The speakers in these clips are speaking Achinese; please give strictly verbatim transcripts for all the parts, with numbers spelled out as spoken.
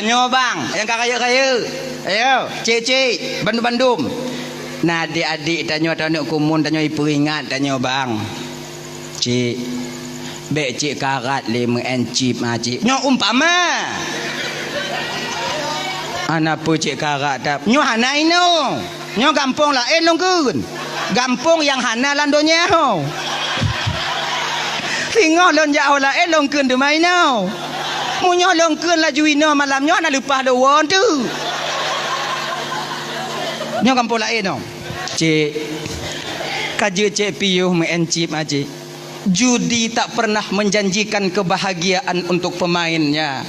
Tanyoe bang, nyang ka rayeuk-rayeuk. Ayo, cik-cik, bandum-bandum. Na adik-adik tanyoe atau aneuk kumun tanyoe ipeuingat tanyoe bang. Cik, bèk cik karat lé meu'en chip ha cik. Nyoe umpama. Hana peue cik karat that. Nyoe hana inoe. Nyoe gampông laén lôn kheun. Gampông nyang hana lam donya ho. Singoh lôn jak ho laén lôn kheun teuma inoe. Meunyoe lôn kheun laju inoe malam nyoe hana leupah lôn woe teuk. Nyoe gampông laén nyoe. Cik, ka jeuet cik piôh meu'en chip ha cik. Judi tak pernah menjanjikan kebahagiaan untuk pemainnya.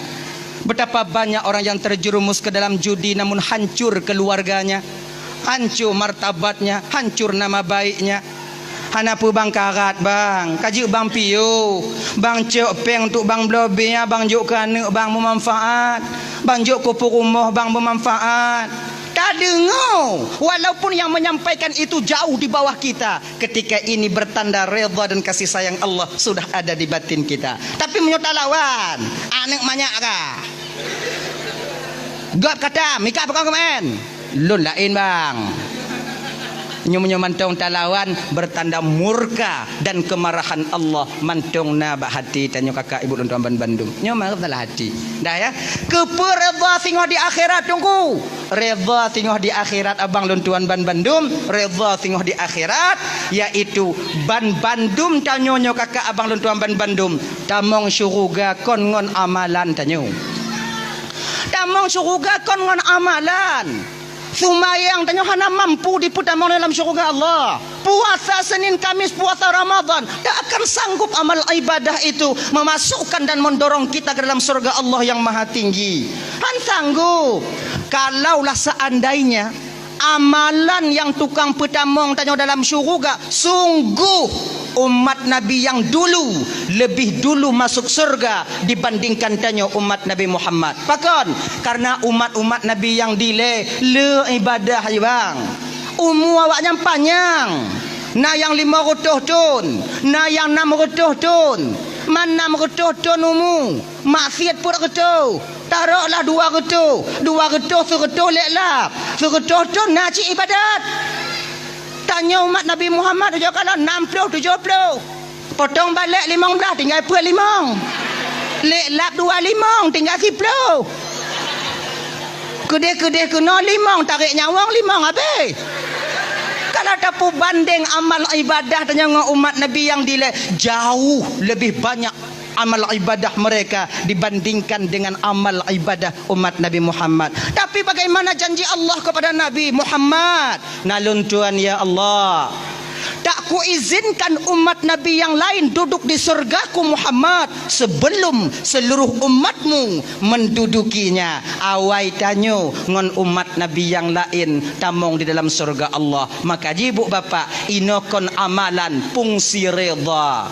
Betapa banyak orang yang terjerumus ke dalam judi namun hancur keluarganya, hancur martabatnya, hancur nama baiknya. Hana peue bang karat bang, ka jeuet bang piôh, bang cok péng untuk bang bloe bir, bang jok keu aneuk bang beumanfaat, bang jok keu peurumoh bang beumanfaat. Tadeungoe, walaupun yang menyampaikan itu jauh di bawah kita, ketika ini bertanda redha dan kasih sayang Allah sudah ada di batin kita. Tapi meunyoe talawan, aneuk manyak kah? Gob kata, mika pakon keumaén? Lôn laén bang. Nyoe meunyoe mantong talawan, bertanda murka dan kemarahan Allah mantong na bak hati tanyoe kakak ibu lôn tuan bandum. Nyoe mantong salah hati. Dah ya. Keupeue redha singoh di akhirat teungku? Redha singoh di akhirat abang lôn tuan ban bandum, redha singoh di akhirat, yaitu ban bandum tanyoe nyoe kakak abang lôn tuan ban bandum, tamong syuruga kon ngon amalan tanyoe. Tamong syuruga kon ngon amalan. Seumayang tanyoe hana mampu dipeutamong dalam syuruga Allah. Puasa Senin Kamis, puasa Ramadan, tak akan sanggup amal ibadah itu memasukkan dan mendorong kita ke dalam surga Allah yang Maha Tinggi. Han sanggup. Kalaulah seandainya amalan yang tukang peutamong tanyoe dalam syuruga, sungguh umat Nabi yang dulu lebih dulu masuk surga dibandingkan tanyoe umat Nabi Muhammad. Pakon? Karena umat-umat Nabi yang dilée le ibadah, bang. Umu awaknyan panyang. Na nyang limong reutôh thon, na nyang nam reutôh thon. Man nam reutôh thon umu, maksiet peuet reutôh. Taroklah dua reutôh, dua reutôh seureutôh lé lap. Seureutôh thon na cit ibadat. Tanyoe umat Nabi Muhammad ujoe kalon nam ploh tujoh ploh. Potong balek limong blaih, tinggai peuet limong. Lé lap dua limong, tinggai siploh. Keudeh-keudeh keunoe limong, tarek nyawöng limong habéh. Kalau tapeubandeng amal ibadah tanyoe ngon umat Nabi nyang dilée, jauh lebih banyak amal ibadah mereka dibandingkan dengan amal ibadah umat Nabi Muhammad. Tapi bagaimana janji Allah kepada Nabi Muhammad? Na lôn tuan, ya Allah, tak kuizinkan umat Nabi yang lain duduk di surgaku Muhammad sebelum seluruh umatmu mendudukinya. Awai tanyoe ngon umat Nabi yang lain tamong di dalam surga Allah. Maka jibuk bapak, inoe kon amalan fungsi redha.